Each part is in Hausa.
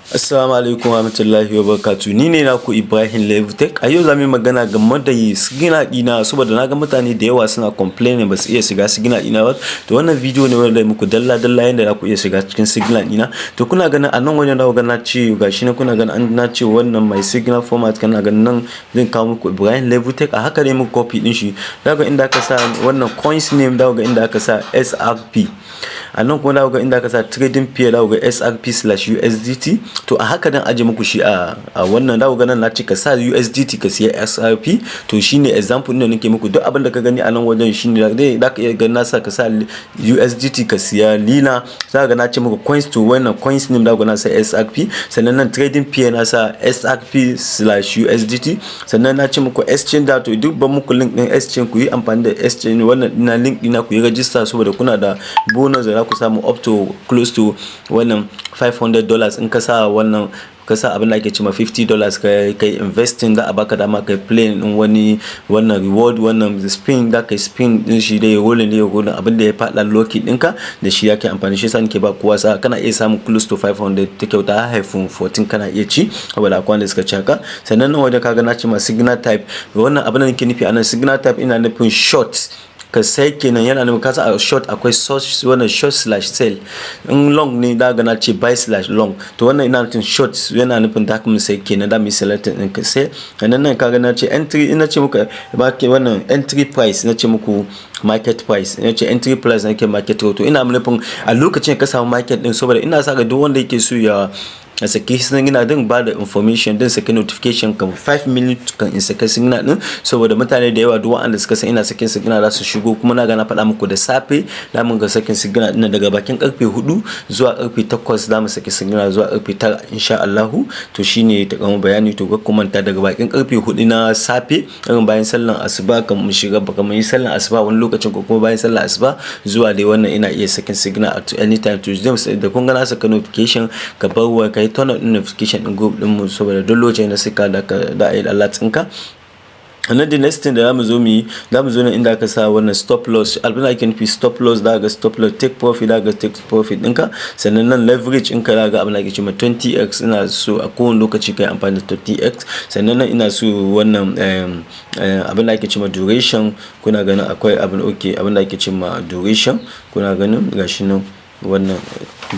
Assalamu alaikum warahmatullahi wabarakatuh. Ni ne naku Ibrahim Level. A yau za mu yi magana game da signal ɗina, saboda na ga mutane da yawa suna complaining ba su iya shiga signal ɗina ba. To, wannan bidiyo ne wanda muku dalla dalla yanda za ku iya shiga cikin signal ɗina. To, kuna ganin a nan wajen za ku ga na ce gashi nan, kuna ganin an na ce wannan mai signal format. Kana ganin nan zan kawo muku Ibrahim Level. A haka ne muku copy ɗin shi. Za ku ga inda aka sa wannan coins name, za ku ga inda aka sa XRP. A nan kuma za ku ga inda aka sa trading pair, za ku ga XRP/USDT. To, a haka dan aje muku shi a wannan. Za ku ga nan na ce ka sa USDT ka siya XRP. To, shine example ɗin da nake muku. Duk abin da ka gani a nan wajen shine dai za ka iya ganin na sa ka sa USDT ka siya Lina. Za ka ga na ce muku coins to wannan coins name, za ku ga na sa XRP. Sannan nan trading pair na sa XRP/USDT. Sannan na ce muku exchange da to duk ban muku link ɗin exchange, ku yi amfani da exchange wannan ɗina, link ɗina, ku yi register, saboda kuna da bonus da za ku samu up to close to wannan $500. In ka sa wannan, ka sa abin da ake cewa $50 ka kai investing, da a baka dama kai play din wani wannan reward, wannan spin da kai spin din shi dai rolling ne, rolling abin da ya fada lucky ɗinka da shi yake amfani. Shi yasa nake ba kowa sa kana iya samun close to 500 ta kyauta, haifun 14 kana iya ci, saboda akwai wanda suka ci haka. Sannan nan wajen kaga na ce ma signal type. Wannan abin da nake nufi anan, signal type, ina nufin short ka sai kenan. Yana nufin kasa a short akwai wannan short/sell. In long ne, da ga na ce buy/long. To, wannan ina nufin short, yana nufin da mu sai kenan, da mu select din ka sai. Sannan nan kaga na ce entry, ina ce muku ba ke wannan entry price, na ce muku market price, ina ce entry price nake market. To, ina nufin a lokacin ka samu market din, saboda ina sa ga duk wanda yake so ya a saki signal din, ba da information din, saki notification kan 5 minutes kan in saki signal din, saboda mutane da yawa, duk waɗanda suka san ina sakin signal, za su shigo. Kuma na ga na faɗa muku da safe za mu ga sakin signal din daga bakin karfe 4 zuwa karfe 8, za mu saki signal zuwa karfe 9 insha Allahu. To, shine ta gama bayani. To, ga manta daga bakin karfe 4 na safe, irin bayan sallan asuba, kan mu shiga baka mu yi sallan asuba wani lokacin, ko kuma bayan sallan asuba zuwa dai wannan, ina iya sakin signal at any time. To, da kun ga na saka notification, ka bar wa kai turn on notification din group din mu, saboda duk lokacin da suka da da ayi alert ɗinka. And then the next thing da zamu zo mu yi, zamu zo nan inda aka sa wannan stop loss. Abin da ake nufi stop loss, da ga stop loss, take profit, da ga take profit ɗinka. Sannan nan leverage ɗinka, da ga abin da ake cewa 20x. Ina so a kowane lokaci kai amfani da 20x. Sannan nan ina so wannan abin da ake cewa duration. Kuna ganin akwai abin, okay, abin da ake cewa duration, kuna ganin gashi nan wannan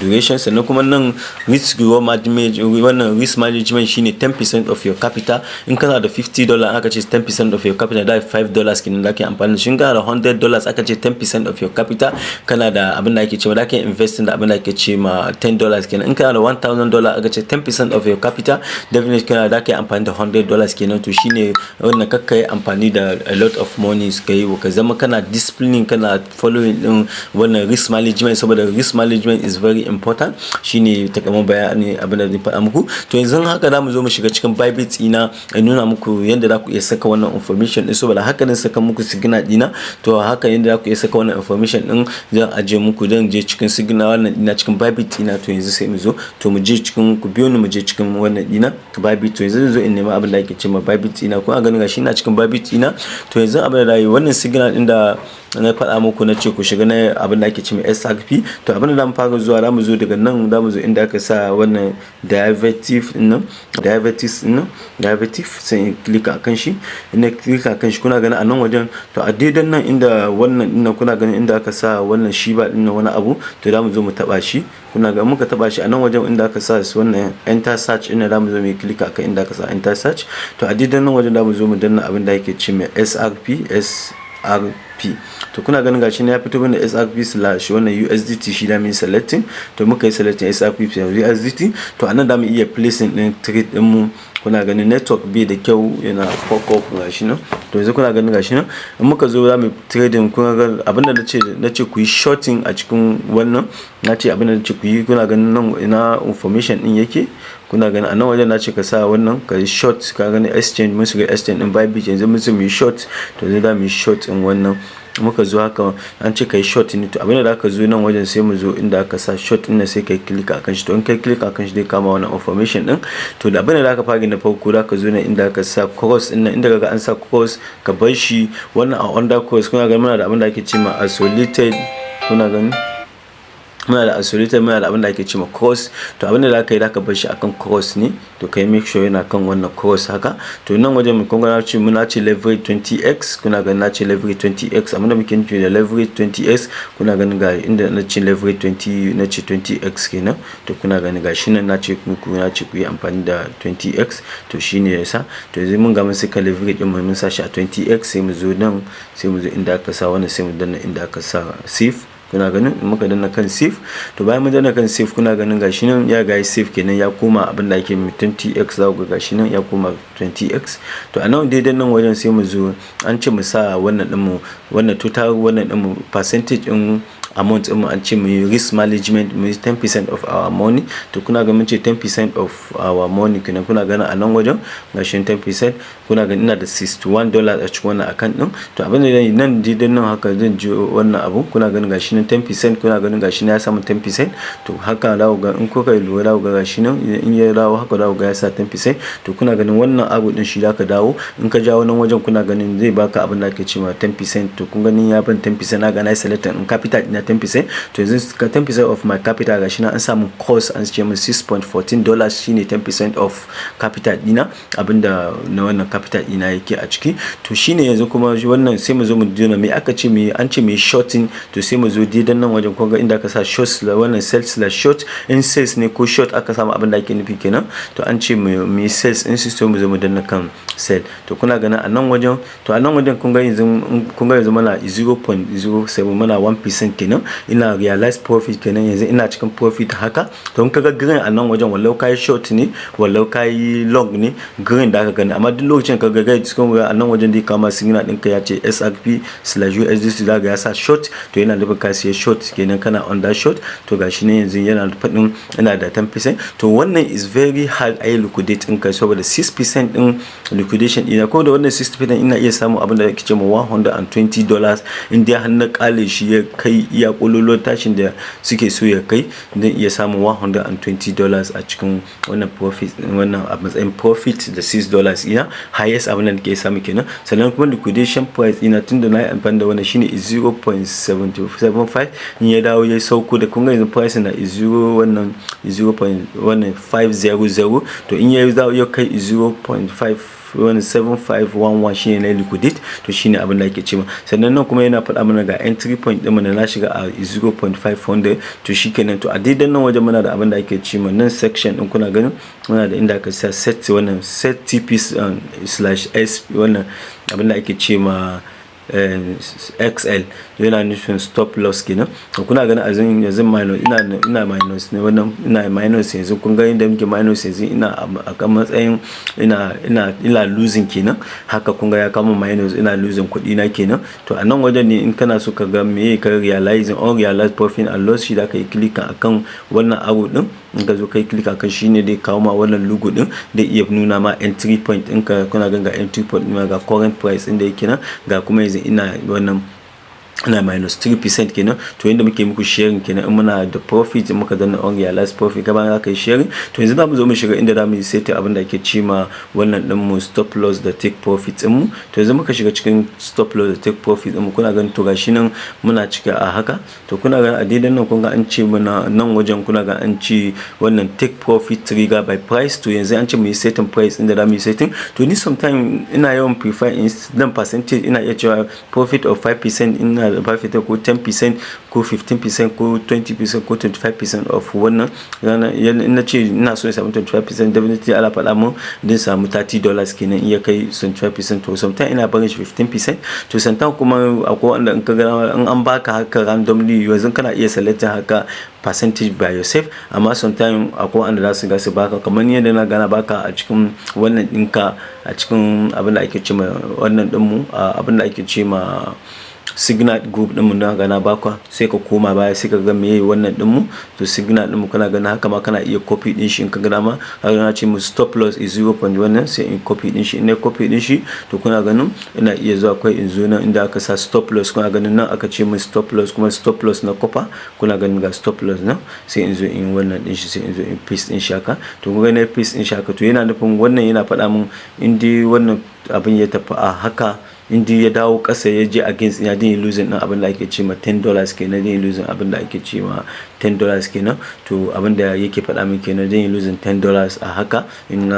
duration. Sannan kuma nan risk reward management. Wannan risk management shine 10% of your capital. In kana da $50, aka ce 10% of your capital, da $5 kenan da ke amfani da shi. In kana da $100, aka ce 10% of your capital, kana da abin da ake cewa da ke investing da abin da ake ce ma $10 kenan. In kana da $1000, aka ce 10% of your capital, definitely kana da ke amfani da $100 kenan. To, shine wannan. Kakka yi amfani da a lot of money, ka yi ka zama kana discipline, kana following din wannan risk management, saboda risk management is very important. Shine takamaiman bayani abin da zan faɗa muku. To, yanzu haka za mu zo mu shiga cikin Bybit ina in nuna muku yadda za ku iya saka wannan information din, saboda haka ne saka muku signal dina. To, haka yadda za ku iya saka wannan information din zan ajiye muku, zan je cikin signal wannan dina cikin Bybit ina. To, yanzu sai mu zo, to mu je cikin, ku biyo ni mu je cikin wannan dina Bybit. To, yanzu zan zo in nemi abin da ake cewa Bybit ina. Kuma ganin gashi ina cikin Bybit ina. To, yanzu abin da yi wannan signal din da na faɗa muku, na ce ku shiga na abin da ake cewa XRP. To, abin da zamu fara zuwa, zamu zo daga nan, zamu zo inda aka sa wannan derivative din nan, derivatives din nan, derivative, sai in click akan shi. In na click akan shi, kuna ganin a nan wajen, to a daidan nan inda wannan din nan, kuna ganin inda aka sa wannan Shiba din nan, wani abu. To, zamu zo mu taba shi. Kuna ga muka taba shi, a nan wajen inda aka sa wannan enter search din, zamu zo mu click akan inda aka sa enter search. To, a daidan nan wajen zamu zo mu danna abin da ake ce mai XRP, XRP. To, kuna ganin gashi ne ya fito mana XRP slash wannan USDT, shi da mun selecting. To, muka yi selecting XRP USDT. To, anan da mu iya placing din trade din mu. Kuna ganin network bai da kyau, yana fuck up, gashi nan. To, yanzu kuna ganin gashi nan, in muka zo za mu trading. Kuna ga abinda nace ku yi shorting a cikin wannan, nace abinda nace ku yi. Kuna ganin nan ina information din yake. Kuna ganin a nan wajen nace ka sa wannan ka yi short. Ka gani exchange, mun shiga exchange din Bybit, yanzu mun mu yi short. To, yanzu za mu yi short din wannan. Muka zo haka, an ce kai short ne. To, abinda da aka zo nan wajen, sai mu zo inda aka sa short din, sai kai click akan shi. To, in kai click akan shi, zai kama wannan information din. To, da abinda da aka fara na farko, da aka zo nan inda aka sa cross din nan, inda kaga an sa cross, ka bar shi wannan a under cross. Kuna ganin muna da abinda ake ce ma isolated. Kuna gani Muna da isolated, muna da abin da ake cewa cross. To, abin da zaka yi, zaka bar shi akan cross ne. To, kai make sure yana kan wannan cross haka. To, nan wajen mu, kun ga na ce muna ce leverage 20x. Kuna ganin na ce leverage 20x. Abin da muke nufi da leverage 20x, kuna ganin ga inda na ce leverage 20, na ce 20x kenan. To, kuna ganin ga shi nan na ce muku, na ce ku yi amfani da 20x. To, shine yasa. To, yanzu mun ga mun saka leverage din mu, mun sa shi a 20x. Sai mu zo nan, sai mu zo inda aka sa wannan, sai mu danna inda aka sa save. Kuna ganin in muka danna kan save, to, bayan mun danna kan save, kuna ganin gashi nan ya ga save kenan, ya koma abin da ake 20x. Za ku ga gashi nan ya koma 20x. To, a nan daidai nan wajen, sai mu zo, an ce mu sa wannan din mu, wannan total, wannan din mu, percentage din amount din mu. An ce mu yi risk management, mu yi 10% of our money. To, kuna ga mun ce 10% of our money kenan. Kuna ganin a nan wajen gashi 10%. Kuna ganin ina da $61 a cikin wannan account din. To, abin da nan daidai nan haka, zan ji wannan abu. Kuna ganin gashi nan 10%. Kuna ganin gashi nan ya samu 10%. To, haka za ku ga, in kuka lura, za ku ga gashi nan in ya dawo haka, za ku ga ya sa 10%. To, kuna ganin wannan abu din shi zaka dawo, in ka jawo nan wajen, kuna ganin zai baka abin da ake cewa 10%. To, kun ganin ya ban 10%. Na ga na select in capital ina 10%. To, yanzu 10% of my capital, gashi nan an samu cost, an ce min $6.14 shine 10% of capital dina, abinda na wannan capital dina yake a ciki. To, shine. Yanzu kuma wannan, sai mu zo mu dina me aka ce mu, an ce mu shorting. To, sai mu zo daidan nan wajen, kun ga inda aka sa short, wannan sell/short. In sales ne ko short aka samu, abin da ake nufi kenan. To, an ce mu yi sales in sai mu zo mu danna kan sell. To, kuna ganin a nan wajen, to, a nan wajen kun ga yanzu muna 0.07, muna 1% kenan. Ina realize profit kenan, yanzu ina cikin profit haka. To, in kaga green a nan wajen, wallau kai short ne, wallau kai long ne, green da aka gani. Amma duk lokacin ka ga red cikin a nan wajen, dai kama signal ɗinka ya ce XRP/USDC, za ga ya sa short. To, yana nufin ka siya short kenan, kana under short. To, gashi ne yanzu yana faɗin yana da 10%. To, wannan is very hard a yi liquidate ɗinka, saboda 6% ɗin liquidation ɗina, ko da wannan 6% ina iya samun abin da ake ce ma $120. In dai har na ƙale shi ya kai iya ƙololuwar tashin da suke so ya kai, zan iya samun $120 a cikin wannan profit, wannan a matsayin profit da $6 ina, highest abin da nake samu kenan. Sannan kuma liquidation price ina, tunda na yi amfani da wannan, shine 0.775. In ya dawo ya sauko da, kun ga yanzu price na 0, wannan 0.1500. To, in ya dawo ya kai 0.5, wani 7511, shine na liquidate. To, shine abin da ake cewa. Sannan nan kuma yana faɗa mana ga entry point ɗin mu na shiga a 0.500. To, shikenan. To, a daidai nan wajen muna da abin da ake cewa nan section ɗin. Kuna ganin muna da inda aka sa set, wannan set TP/S, wannan abin da ake ce ma XL, yana nufin stop loss kenan. To, kuna ganin a yanzu minus, ina minus ne wannan, ina minus yanzu. Kun ga inda muke minus yanzu, ina a kan matsayin ina losing kenan haka. Kun ga ya kama minus, ina losing kuɗi na kenan. To, a nan wajen ne in kana so ka ga meye ka realizing, unrealized profit and loss, shi da ka yi click akan wannan arrow din. In ka zo kai click akan shi ne dai kawo ma wannan logo din da iya nuna ma entry point ɗinka. Kuna ganin ga entry point ɗin, ga current price ɗin da yake nan, ga kuma yanzu ina wannan, ina minus 3% kenan. To, yanda muke muku sharing kenan, in muna da profit, in muka danna unrealized profit, gaba za ka yi sharing. To, yanzu za mu zo mu shiga inda za mu yi setting abin da ake ce ma wannan din mu, stop loss da take profit din mu. To, yanzu muka shiga cikin stop loss da take profit din mu. Kuna ganin, to, gashi nan muna cika a haka. To, kuna ganin a daidai nan, kun ga an ce mana nan wajen, kuna ga an ce wannan take profit trigger by price. To, yanzu an ce mu yi setting price inda za mu yi setting. To, ni sometimes ina yawan prefer in dan percentage. Ina iya cewa profit of 5%, ina da profit ko 10% ko 15% ko 20% ko 25% of wannan. In na ce ina so in samu 25%, definitely ala faɗa mun din samu $30 kenan in ya kai 25%. To, sometimes ina barin shi 15%. To, sometimes kuma akwai wanda in ka ga in an baka haka randomly, yanzu kana iya selecting haka percentage by yourself. Amma sometimes akwai wanda za su ga su baka kamar yadda na gana baka a cikin wannan ɗinka, a cikin abin da ake ce ma wannan ɗinmu, abin da ake ce ma signal group ɗinmu na gana baka. Sai ka koma baya, sai ka ga meye wannan ɗinmu. To, signal ɗinmu, kana ganin haka ma kana iya copy ɗin shi in ka ga dama. Kaga na ce mu stop loss is 0.1, sai in copy ɗin shi. In na copy ɗin shi, to, kuna ganin ina iya zuwa kai in zo nan inda aka sa stop loss. Kuna ganin nan aka ce mu stop loss, kuma stop loss na copy. Kuna ganin ga stop loss nan, sai in zo in wannan ɗin shi, sai in zo in paste ɗin shi haka. To, kun ga na paste ɗin shi haka. To, yana nufin wannan yana faɗa mun in dai wannan abin ya tafi a haka. In dai ya dawo ƙasa ya je against ina, zan yi losing ɗin abin da ake ce ma $10 kenan. Zan yi losing abin da ake ce ma $10 kenan. To, abin da yake faɗa min kenan, zan yi losing $10 a haka in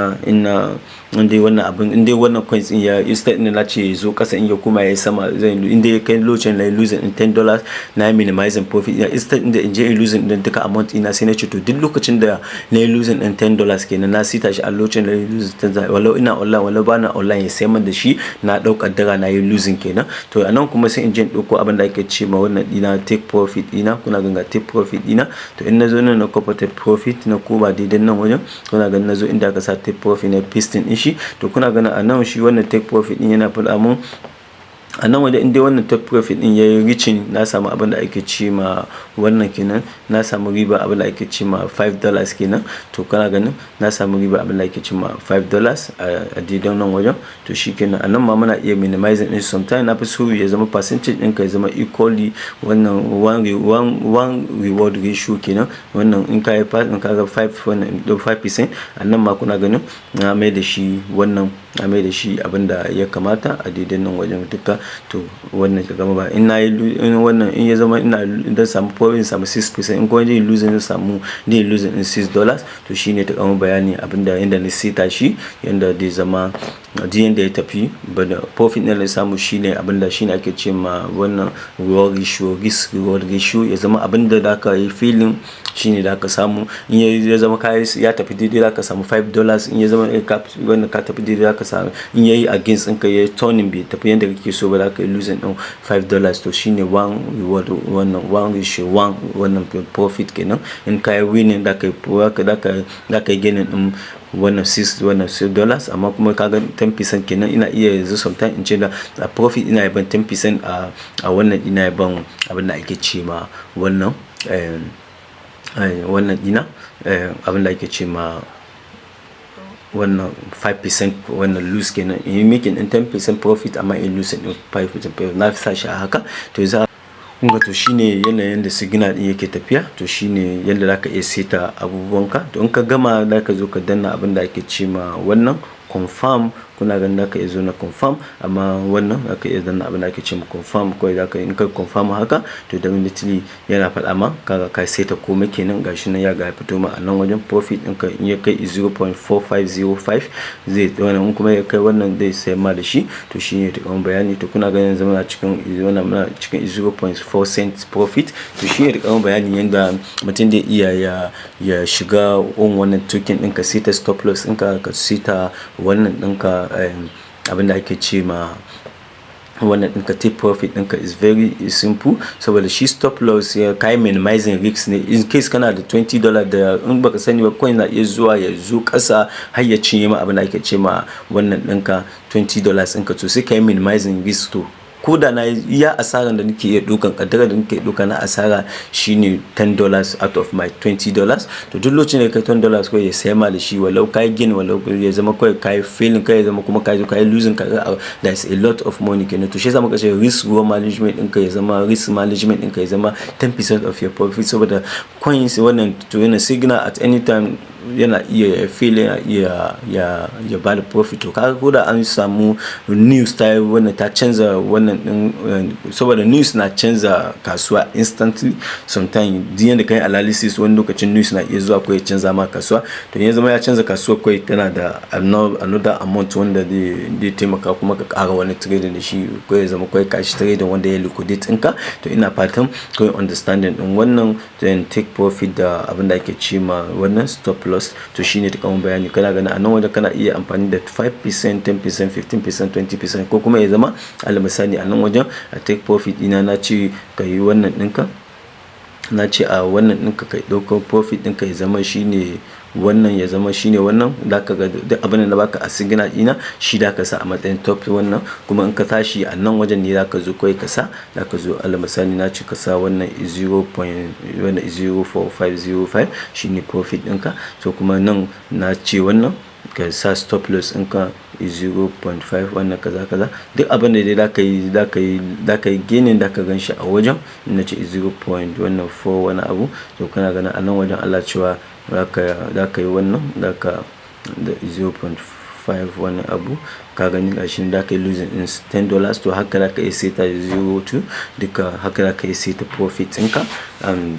dai wannan abin, in dai wannan coins ɗin ya, instead ɗin na ce ya zo ƙasa, in ya koma ya yi sama, zan, in dai ya kai lokacin na yi losing ɗin $10, na yi minimizing profit ina, instead ɗin da in je in losing ɗin duka amount ina, sai na ce to, duk lokacin da na yi losing ɗin $10 kenan, na sita shi a lokacin da na yi losing 10, walau ina online walau bana online, ya sayar min da shi, na ɗau ƙaddara na yi losing kenan. To, a nan kuma sai in je in ɗauko abin da ake ce ma wannan ɗina, take profit ɗina. Kuna ganin ga take profit ɗina. To, in na zo nan na kwafa take profit, na koma daidai nan wajen, kuna ganin na zo inda aka sa take profit, na pasting ɗin shi. To, kuna ganin a nan shi wannan take profit ɗin yana faɗa mun a nan wajen, in dai wannan take profit ɗin ya yi reaching, na samu abin da ake ce ma wannan kenan, na samu riba abin da ake ce ma $5 kenan. To, kana ganin na samu riba abin da ake ce ma $5 a daidai nan wajen. To, shi kenan. A nan ma muna iya minimizing ɗin. Sometimes na fi so ya zama percentage ɗinka ya zama equally wannan one reward ratio kenan. Wannan in ka yi, in ka ga 5, wannan 5%, a nan ma kuna ganin na mai da shi wannan, na mai da shi abin da ya kamata a daidai nan wajen duka. To, wannan ka gama ba in na yi in wannan, in ya zama ina dan samu profit, samu 6%, in kuma zai losing, zan samu, zai losing in $6. To, shine ta gama bayani abin da yanda na seta shi, yanda zai zama duk yanda ya tafi bada profit ɗin da na samu, shine abin da shine ake ce ma wannan reward ratio, risk reward ratio. Ya zama abin da zaka yi feeling shine da ka samu. In ya zama ka ya tafi daidai, zaka samu $5. In ya zama ka wannan ka tafi daidai, zaka samu. In yayi against ɗinka, yayi turning, bai tafi yanda kake so ba, zaka yi losing ɗin $5. To, shine one reward, wannan one ratio one, wannan profit kenan. In ka yi winning, zaka yi gaining ɗin wannan 6, wannan $6. Amma kuma ka ga 10% kenan. Ina iya yanzu sometimes in ce da a profit ina yaban 10%, a wannan ina yaban abin da ake ce ma wannan, wannan ɗina, abin da ake ce ma wannan 5% wannan loss kenan. In yi making ɗin 10% profit amma in lose ɗin 5% profit, na fi sa shi a haka. To, yanzu kun ga, to, shine yanayin da signal ɗin yake tafiya. To, shine yanda zaka iya saita abubuwan ka. To, in ka gama, zaka zo ka danna abin da ake ce ma wannan confirm. Kuna ganin zaka iya zo na confirm, amma wannan zaka iya danna abin da ake ce ma confirm kawai. Zaka in ka confirm haka, to, definitely yana faɗa ma kaga ka saita komai kenan. Gashi nan ya ga ya fito ma a nan wajen, profit ɗinka in ya kai 0.4505 zai wannan, in kuma ya kai wannan, zai sayar ma da shi. To, shine taƙaiman bayani. To, kuna ganin yanzu muna cikin wannan, muna cikin 0.4 cents profit. To, shine taƙaiman bayani yanda mutum zai iya ya shiga on wannan token ɗin, ka saita stop loss ɗinka, ka saita wannan ɗinka, abin da ake ce ma wannan ɗinka, take profit ɗinka, is very simple. Saboda shi stop loss ya kai minimizing risk ne. In case kana da $20 da in baka sani ba, coin na iya zuwa ya zo ƙasa har ya cinye ma abin da ake ce ma wannan ɗinka, $20 ɗinka. To, sai ka yi minimizing risk. To, ko da na iya asaran da nake iya ɗaukan, ƙaddarar da nake ɗauka na asara shine $10 out of my $20. To, duk lokacin da kai $10, kawai ya sayar ma da shi, walau ka yi gain, walau ya zama kawai ka yi failing, kai ya zama kuma ka zo ka yi losing, ka ga there is a lot of money kenan. To, shi yasa muka ce risk reward management ɗinka ya zama, risk management ɗinka ya zama 10% of your profit, saboda coins wannan, to, yana signal at any time yana iya fail, yana iya ya bada profit. To, kaga ko da an samu news ta wannan, ta canza wannan ɗin, saboda news na canza kasuwa instantly. Sometimes duk yanda ka yi analysis, wani lokacin news na iya zuwa ko ya canza ma kasuwa. To, in ya zama ya canza kasuwa, kawai tana da another amount wanda zai taimaka kuma ka ƙara wani trading da shi, ko ya zama kawai ka shi trading wanda ya liquidate ɗinka. To, ina fatan kun yi understanding ɗin wannan, then take profit da abin da ake ce ma wannan stop loss. To, shine taƙaiman bayani. Kana ganin a nan wajen kana iya amfani da 5%, 10%, 15%, 20%, ko kuma ya zama alal misali a nan wajen a take profit ɗina na ce ka yi wannan ɗinka, na ce a wannan ɗinka ka ɗauko profit ɗinka ya zama shine wannan, ya zama shine wannan. Zaka ga duk abin da na baka a signal ɗina, shi da ka sa a matsayin top wannan. Kuma in ka tashi a nan wajen ne zaka zo kawai ka sa, zaka zo alal misali na ce ka sa wannan 0 point wannan 0.4505 shine profit ɗinka. To, kuma nan na ce wannan ka sa stop loss ɗinka 0.5, wannan kaza kaza. Duk abin da dai zaka yi gaining, zaka gan shi a wajen. Na ce 0 point wannan 4 wani abu. To, kana ganin a nan wajen Allah cewa zaka yi wannan, zaka da 0.5. 5 wani abu. Ka gani, gashi nan, za ka yi losing ɗin $10. To haka za ka iya saita 02 duka, haka za ka iya saita profit ɗinka,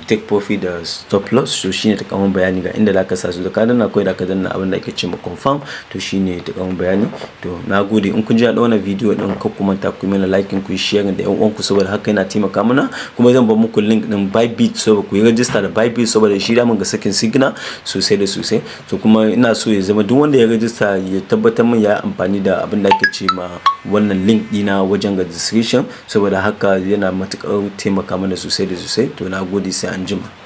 take profit da stop loss. So shine takamaiman bayani, ga inda za ka sa su. Da ka danna kawai, za ka danna abin da ake ce ma confirm. To shine takamaiman bayani. To na gode. In kun ji daɗin wannan bidiyo ɗin, kar ku manta ku yi mana liking, ku yi sharing da ƴan uwanku, saboda haka yana taimaka mana. Kuma zan bar muku link ɗin Bybit saboda ku yi register da Bybit, saboda shi da mun ga sakin signal sosai da sosai. To kuma ina so ya zama duk wanda ya register ya tabbatar min ya yi amfani da abin da ake ce ma wannan link ɗina wajen registration, saboda haka yana matuƙar taimaka mana sosai da sosai. To na gode, sai anjima.